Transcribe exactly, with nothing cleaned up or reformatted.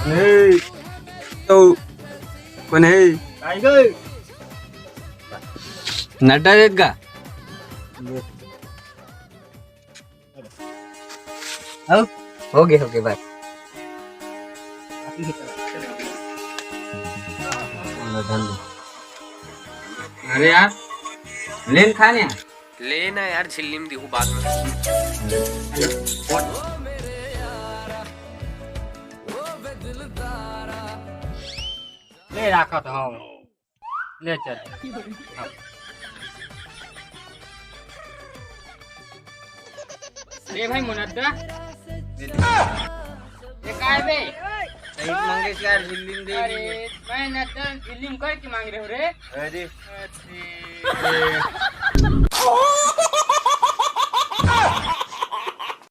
हे, तो कोन हे? नड्डा देत का? हो गे, हो गे, बस। अरे यार, लेन खा ने। लेना यार, झिल्ली में दिहू बाद में। ले राखत हूँ। ले चल। ए भाई मुनद्दा, ये काय बे? शहीद मंगेश यार, झिल्ली में दे अरे, दीजिए। मैं नद्दा झिल्ली में करके मांग रहे हो रे। अरे। अरे।